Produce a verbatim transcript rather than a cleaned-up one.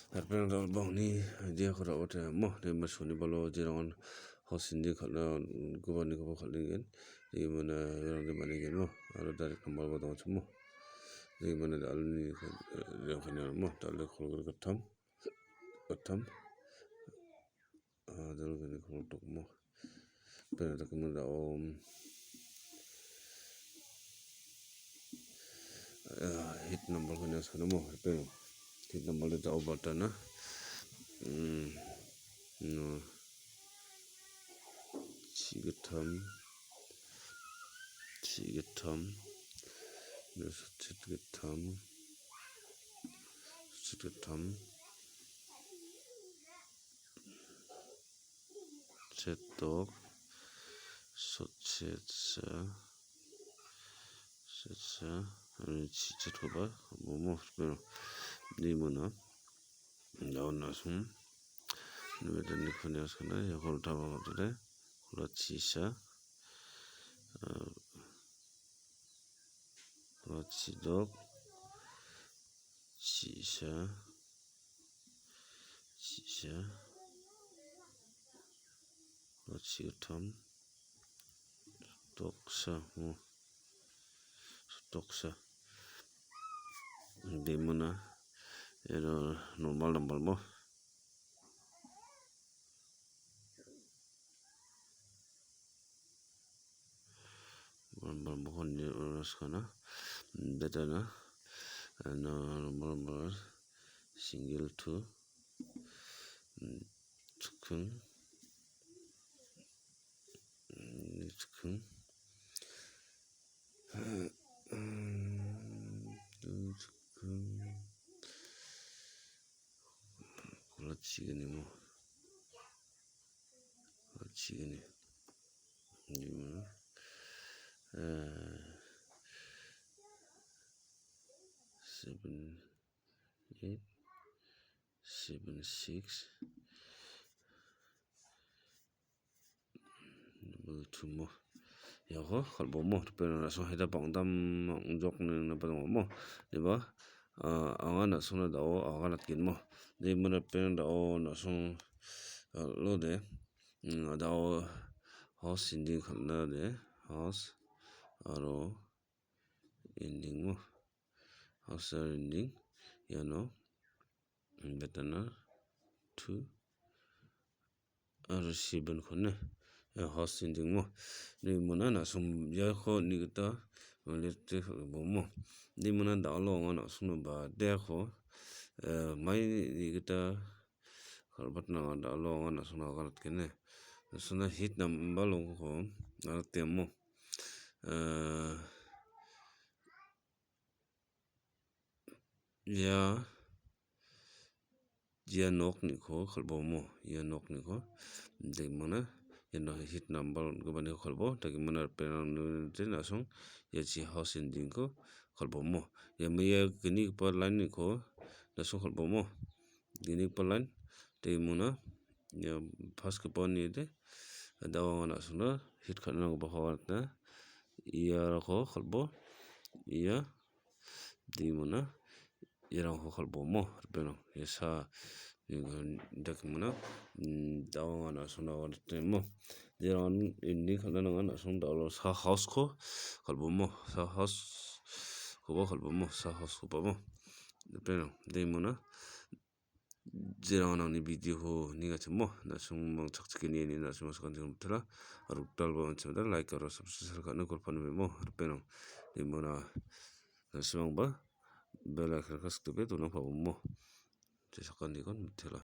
Harperang dal·bangni idea-ko ra·bate amo, de·ema sonibalo jerangan house ending kal·na, gubanikoba kal·engen. De·emana iarangde man·engen mo, aro direct number-ba dongachim mo. De·emana dal·ni, eh, rengkani amo, dal·de kolgrik gittam, gittam. Ah, dal·gni kolgrik mo. Pena dakemana da·o, ah, hit number-ko nia sona mo, pena. Hit number-de da·o baltana. Hmm. No. Chi gittam. Chi gittam. No, sotchit gittam. Sotchit gittam. Chetok, sotsetsa, setsa, ani chichetkoba, momo, pero, nimona, daun asung, nibetan nikoni askana, yakol taba matade, kula chisa, eh, kula chidok, chisa, chisa, kula chigittam, toksa, mo, toksa. De·emona, iano normal number mo. Bal-, balbakon ni skana, betana, ano, normal number, single two, mm, chicken, mm, chicken, mm, chicken. Kula chigni mo. Kula chigni. Ni mo. Eh, seven, eight, seven, six. Double two mo. Iako kal·bo mo, ripeng na·song haida bang·dam ong·jokna nangba donga mo. Deba, ah, anga na·songna da·o aganatgen mo. De·emona ripeng da·o na·song, ah, kal·ode, mm, da·o house ending kal·na de, house aro ending mo. House aro ending, iano, mm, betana two, aro seven-ko ne, eh, house ending mo. De·emona na·song iako ni gita, eh, left-e kal·bo mo. De·emona da·alo anga na·songna ba de·ako, eh, mai ni gita kal·batna anga da·alo anga na·songna aganatgen ne. Na·songna hit number-ko aganatgen mo. Eh, Ia, ia nokniko kal·bomo, ia nokniko de·emona, iano hit number on·gipaniko kal·bo, dakemona ripeng na·song, ia chi house ending-ko kal·bomo. Ia me-, ia gnigipa line-niko na·song kal·bomo, gnigipa line, de·emona, ia pasgipa niode, da·o anga na·songna hit kal·na nanggipako nikna, iarangko kal·bo, ia de·emona, iarangko kal·bomo, ripeng, ia sa, dakemona, mm, da·o anga na·songna aganatgen mo. Iarang ending kal·na nanga na·song da·alo sa house-ko kal·bomo, sa house-koba kal·bomo, sa house-koba mo. Ripeng, de·emona, jerang nangni video-ko nengachimo, na·song mangchakchikeni ine na·song sakantikon mitela, aro dal·ba manchimada like aro subscribe ka·na golpanime mo, ripeng, de·emona, na·simangba bell icon-ko sikdope dona pabo mo. Je sakantikon mitela.